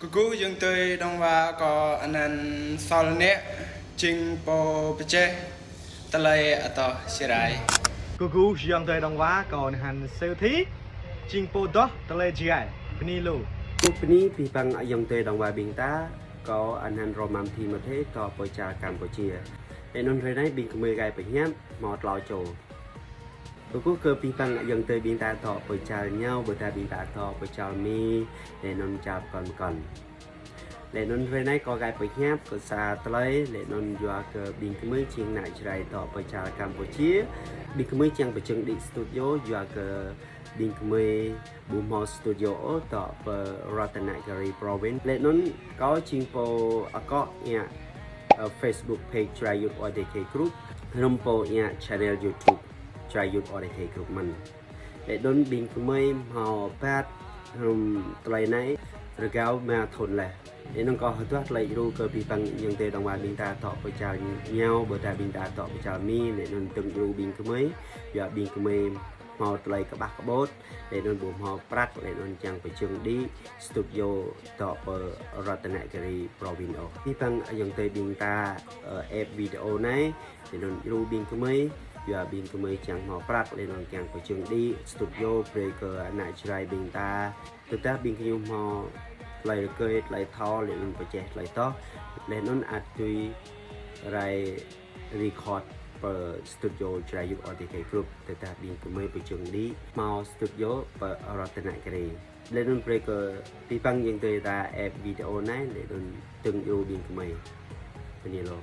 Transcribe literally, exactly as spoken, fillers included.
Kơkuh ayŏng adơi đong wa, kâo anăn Sol Nĕ, jing pô pơjeh tơlơi adoh Jrai. Kơkuh ayŏng adơi đong wa, kâo anăn Seo Thi, jing pô adoh tơlơi Jrai. Bơni lu. Kơkuh bơni abih bang ayŏng adơi đong wa ƀing ta, kâo anăn Rơmam Thi Mơthê, dŏ pơ čar Campuchia. Lĕ anŭn hrơi anai ƀing gơmơi rai pơhiăp hmâo klâo čô. Kơkuh kơ abih bang ayŏng adơi ƀing ta dŏ pơ čar ñu, ƀôdah ƀing ta dŏ pơ čar Mi, lĕ anŭn čar pơkŏn pơkŏn. Lĕ anŭn hrơi anai kâo rai pơhiăp kơ sa tơlơi, lĕ anŭn yua kơ ƀing gơmơi jing ană Jrai dŏ pơ čar Campuchia, ƀing gơmơi kiăng pơjing đĭ studio, yua kơ ƀing gơmơi ƀu hmâo studio ôh dŏ pơ Ratanakiri Province. Lĕ anŭn kâo jing pô akŏ iă, ơ, Facebook page Jrai Youth O D K Group, hrŏm pô iă channel YouTube Jrai Youth O D K Group mơ̆n. Lĕ anŭn ƀing gơmơi hmâo phat hrŏm tơlơi anai rơgao rơma thŭn laih. Lĕ anŭn kâo hơduah tơlơi djru kơ abih bang ayŏng adơi đong wa ƀing ta dŏ pơ čar ñu, ƀôdah ƀing ta dŏ pơ čar Mi, lĕ anŭn dơ̆ng djru ƀing gơmơi, yua ƀing gơmơi hmâo tơlơi kơƀah kơƀôt, lĕ anŭn ƀu hmâo prăk, lĕ anŭn kiăng pơjing đĭ studio dŏ pơ Ratanakiri Province ôh. Abih bang ayŏng adơi ƀing ta, ơ, ĕp video anai, lĕ anŭn djru ƀing gơmơi, yua ƀing gơmơi kiăng hmâo prăk, lĕ anŭn kiăng pơjing đĭ studio brơi kơ ană Jrai ƀing ta. Tơdah ƀing gơñu hmâo tơlơi rơgơi, tơlơi thâo, lĕ anŭn pơjeh tơlơi adoh, lĕ anŭn ăt dưi rai record pơ studio Jrai Youth O D K Group, tơdah ƀing gơmơi pơjing đĭ hmâo studio pơ Ratanakiri. Lĕ anŭn brơi kơ abih bang ayŏng adơi ta ĕp video anai, lĕ anŭn dơ̆ng djru ƀing gơmơi. Bơni lu.